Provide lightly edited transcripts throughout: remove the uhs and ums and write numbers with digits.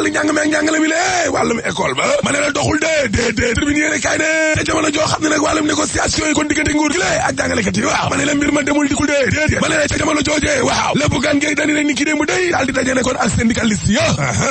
wàllu njàng meeg njàngale mi lée wàllum école ba ma ne la doxul dee tribune yéene kaay ne te jamono joo xam ne nag wàllum négociation yi kon diggante nguur gi lée ak jàngalekat yi waaw ma ne la mbir ma demul dikul dee ma ne la te jamono joojee waaw la Bougane Gueye Dany nag ni ki démb day daal di daje ne kon ak syndicaliste ya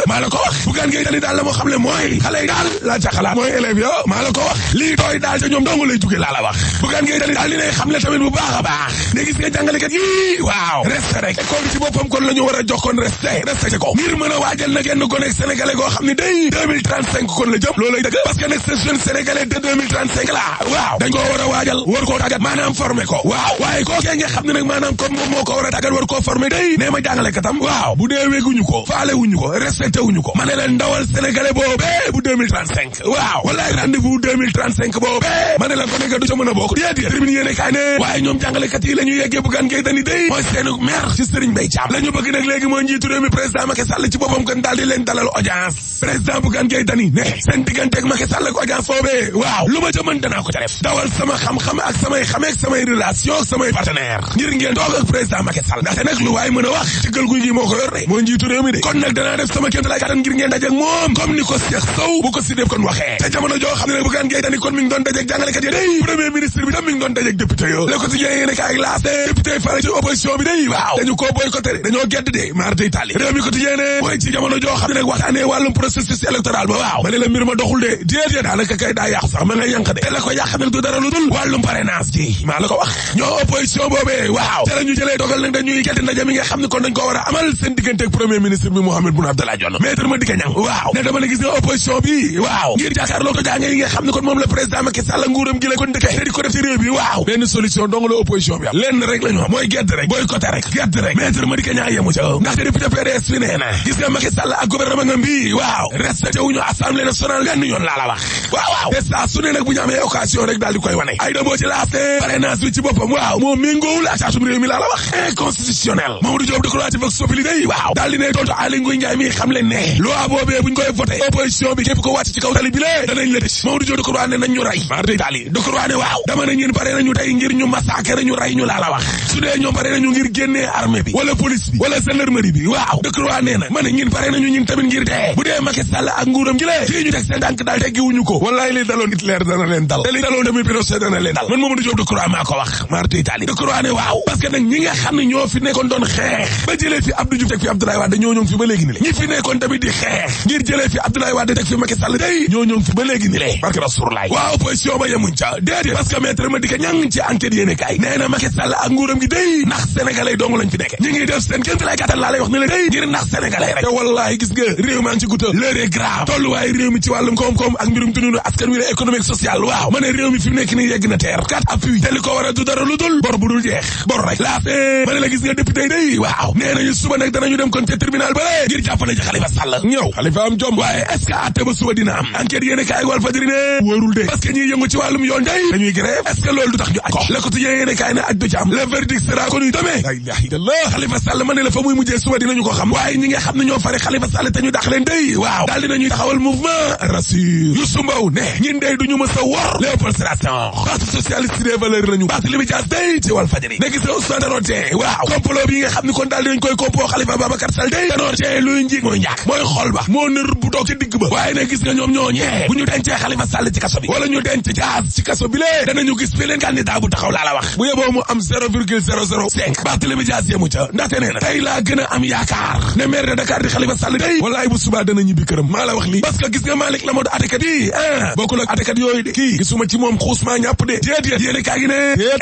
maa la ko wax Bougane Gueye Dany daal la moo xam ne mooy xale yi daal la ca xalaat mooy élèves ya maa la ko wax lii tooy daal ca ñoom dong lay jóge laa la wax Bougane Gueye Dany daal li lay xam le tamit bu baax a baax ne gis nga jàngalekat yi waaw resté rek école bi ci boppam kon la ñu war a jox kon resté ko ngir mën a waajal na genn gone sénégalais goo xam ne day 2035 kon la jëm loolay dëgg parce que nag ce jeune sénégalais de 2035 la waaw dañ koo war a waajal war koo tàggat maanaam formé ko waaw waaye kookee nga xam ne nag maanaam comme moom moo ko war a tàggat war koo formé day nee ma jàngalekatam waaw bu dee weguñu ko faale wuñu ko respecté wuñu ko ma ne leen ndawal sénégalais boobee bu 2035 waaw wallaay rendez-vous 2035 boobee ma ne leen ko nekk du ca mën a bokk déedéet tribune yéene kaay ne waaye ñoom jàngalekat yi la ñu yeggee Bougane Gueye Dany day mooy seenu maire ci Serigne Mbaye Thiam la ñu bëgg nag léegi mooy njiitu réew mi président Macky Sall ci boppam kon daal di leen dalal audience président Bougane Gueye Dany ne seen diggante ak Macky Sall ak audience foobee waaw lu ma ca mën danaa ko ca def dawal sama xam-xam ak samay xame ak samay relation ak samay partenaire ngir ngeen toog ak président Macky Sall ndaxte nag lu waay mën a wax ci gël guy gi moo ko yor de mooy njiitu réew mi de kon nag danaa def sama kéem lay kàttan ngir ngeen dajeek moom comme ni ko Cheikh Sow bu ko si def kon waxee te jamono joo xam ne nag Bougane Gueye Dany kon mi ngi doon dajeek jàngalekat yi day premier ministre bi tam mi ngi doon dajeek député yo le quotidien yéene kaay laas député fare ci opposition bi day waaw dañu ko boycotté de dañoo gedd de mar day tali réew mi quotidien ne mooy ci jamono joo xam ne nag waxtaanee wàllum processus électoral ba waaw ma ne la mbir ma doxul de déedéet daanaka kay daa yàqu sax ma nga yànq de te la ko yàq nag du dara lu dul wàllum parrainage ji maa la ko wax ñoo opposition boobee waaw te la ñu jëlee dogal nag dañuy gedd ndaje mi nga xam ne kon dañ ko war a amal seen diggante ak premier ministre bi Mahammed Boun Abdallah Dionne maître Madické Niang waaw ne dama la gis nga opposition bi waaw ngir jàkkaarloo ko jànge yi nga xam ne kon moom la président Macky Sall nguuram gi la kon dëkkee te di ko def ci réew bi waaw benn solution dong la opposition bi am lenn rek la ñu am mooy gedd rek boycotté rek gedd rek maître Madické Niang yemu ca ndaxte député PDS fi nee na gis nga Macky Sall ak gouvernement ngam bi waaw respecté wuñu assemblée nationale benn yoon laa la wax waaw te saa su ne nag bu ñu amee occasion rek daal di koy wane ay damboo ci laaste parrainage bi ci boppam waaw moo méngoowul ak caatum réew mi laa la wax inconstitutionnel Mamadou Diop Decroix ci Vox Populi day waaw daal di ne tontu Aly Ngouille Ndiaye mi xam leen ne loi boobee buñ koy voté opposition bi képp ko wàcc ci kaw tali bi lée danañ la tëj Mamadou Diop Decroix ne nañ ñu rey mar day tali Decroix ne waaw dama ne ñun pare nañu tey ngir ñu massacre ñu rey ñu laa la wax su dee ñoom pare nañu ngir génnee armée bi wala police bi wala gendarmerie bi waaw Decroix nee na ma ne ñun pare nañu ñun tamit ngir dee bu dee Macky Sall ak nguuram gi lée fii ñu teg seen tànk daal teggiwuñu ko wallaay li daloon Hitler dana leen dal te li daloon tamit Pinochet dana leen dal man Mamadou Diop Decroix maa ko wax mar day tali Decroix ne waaw parce que nag ñi nga xam ne ñoo fi nekkoon doon xeex ba jëlee fi Abdou Diouf teg fi Abdoulaye Wade ñoo ñoŋ fi ba léegi ni le ñi fi nekkoon tamit di xeex ngir jëlee fi Abdoulaye Wade teg fi Macky Sall day ñoo ñoŋ fi ba léegi ni le barke Rasoulaay waaw opposition ba yemuñ ca déedéet parce que maître Madické Niang ci enquête yéene kaay nee na Macky Sall ak nguuram gi day ndax sénégalais dong lañ fi nekke ñi ngi def seen kéem lay gàttal laa lay wax ne la day ngir ndax sénégalais rek te wallahi gis nga réew maa ngi ci gutta l'heure est grave tolluwaay réew mi ci wàllum koom-koom ak mbirum dundunu askan wi la économique social waaw ma ne réew mi fi mu nekk nii yegg na teer 4 appui te li ko war a du dara lu dul bor bu dul jeex bor rek laa ma ne la gis nga député day waaw nee nañu suba nag danañu dem kon ca tribunal ba ngir jàppale ci Khalifa Sall ñëw Khalifa am jom waaye est-ce que àtte ba suba dina am enquête yéene kaay Walf Fadjri ne wóorul de parce que ñiy yëngu ci wàllum yoon day dañuy grève est-ce que loolu du tax ñu aj ko Le Quotidien yéene kaay ne aj du ci am le verdict sera connu demain la ilaha illallah Khalifa Sall ma ne la fa muy mujjee suba dinañu ko xam waaye ñi nga xam ne ñoo fare Khalifa Sall te ñu dàq leen day waaw daal dinañuy taxawal mouvement rassure Youssou Mbow ne ñin day duñu mës a wor Léopold Sédar Senghor parti socialiste des valeurs lañu Barthélémy Dias day ci Walf Fadjri ne gis nga Ousmane Tanor Dieng waaw complot bi nga xam ne kon daal dinañ koy complot Khalifa Babacar Sall day Tanor Dieng luy njiig mooy njàkk mooy xol ba moo nër bu toog ci digg ba waaye ne gis nga ñoom ñoo ñee bu ñu dencee Khalifa Sall ci kaso bi wala ñu denc Dias ci kaso bi lée danañu gis fi leen candidat bu taxaw laa la wax bu yeboo mu am 0,005 Barthélémy Dias yemu ca ndaxte nee na tey laa gën a am yaakaar ne maire de Dakar di Khalifa Sall day wallaay bu subaa dana ñibbi këram maa la wax lii parce que gis nga Malick Lamotte atekat yi bokkul ak atekat yooyu de kii gisuma ci moom xuusmaa ñàpp de déedéet yéene kaa gi ne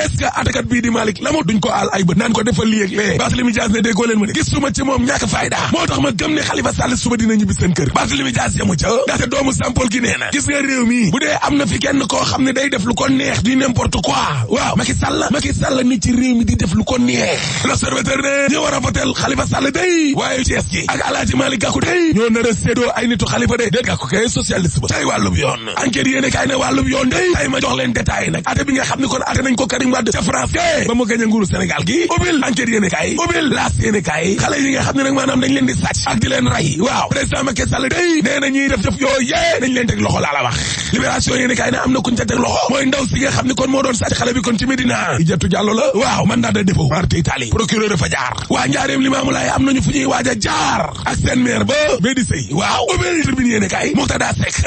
est-ce que atekat bii di Malick Lamotte duñ ko aal ay bët naan ko defal lii ak lee Barthélémy Dias ne déggoo leen ma de gisuma ci moom ñàkk fayda moo tax ma gëm ne Khalifa Sall suba dina ñibbi seen kër Barthélémy Dias yamu ca ndaxte doomu Sampol gi nee na gis nga réew mi bu dee am na fi kenn koo xam ne day def lu ko neex di n'importe quoi waaw Macky Sall ni ci réew mi di def lu ko neex L'Observateur ne ñu war a votel Khalifa Sall day waaye Thiès gi ak Alaaji Malick Gakou day ñoo nar a séedoo ay nitu Khalifa de déet Gakou kay socialiste ba tey wàllum yoon enquête yéene kaay ne wàllum yoon day tay ma jox leen détail nag ate bi nga xam ne kon ate nañ ko Karim Wade ca France ke ba mu gañ a nguuru Sénégal gi ubbil enquête yéene kaay ubbil laas yéene kaay xale yi nga xam ne nag maanaam dañ leen di sàcc ak di leen rey waaw président Macky Sall day nee na ñuy def jëf yooyu yee dañ leen teg loxo laa la wax libération yéene kaay ne am na kuñ ca teg loxo mooy ndaw si nga xam ne kon moo doon sàcc xale bi kon ci Médina Ijatu Jàllo la waaw mandat de dépôt marti Italie procureur dafa jaar waa njaareem Limaamu Laay am nañu fu ñuy waaj a jaar ak seen maire ba bay di sëy waaw ubbil tribune yéene kaay Murtada Seck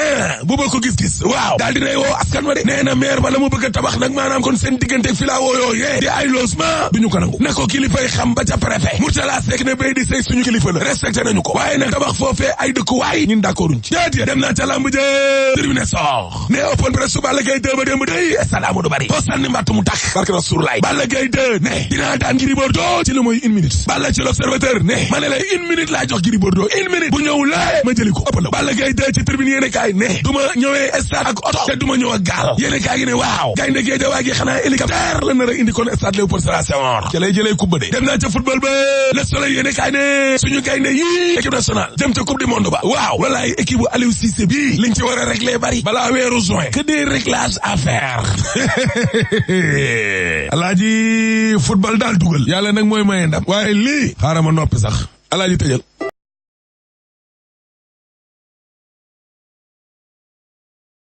bu boo ko gis-gis waaw daal dinay woo askan wa de nee na maire ba la mu bëgg a tabax nag maanaam kon seen diggante filao yooyee di ay logement duñu ko nangu na ko kilifay xam ba ca préfet Murtada Seck ne bay di sëy suñu kilifa la respecté nañu ko waaye nag tabax foofee ay dëkkuwaay ñun d'accorduñ ci déedéet dem naa ca lamb ja tribune sox ne open press su Balla Gaye 2 ba démb day stade Amadou Barry foo sànni mbatt mu tàkk barke Rasulullah Balla Gaye 2 ne dinaa daan Gris Bordeaux ci lu mooy une minute Balla ci l'observateur ne ma ne la une minute laa jox Gris Bordeaux une minute bu ñëw lee ma jëli ko ëppal Balla Gaye 2 ci tribune yéene kaay ne du ma ñëwee stade ak oto te du ma ñëw ak gaal yéene kaay gi ne waaw gaynde Guédiawaye gi xanaa hélicoptère la nar a indi kon stade Léopold Sédar Senghor ca lay jëlee coupe de dem naa ca football ba Le Soleil yéene kaay ne suñu gaynde yi équipe nationale jëm ca coupe du monde ba waaw walaay équipe bu Aliou Cissé bi liñ ci war a régler bari balaa weeru juin que des réglages à faire alaaji football daal dugal yàlla nag mooy maye ndam waaye lii xaaral ma noppi sax alaaji tëjal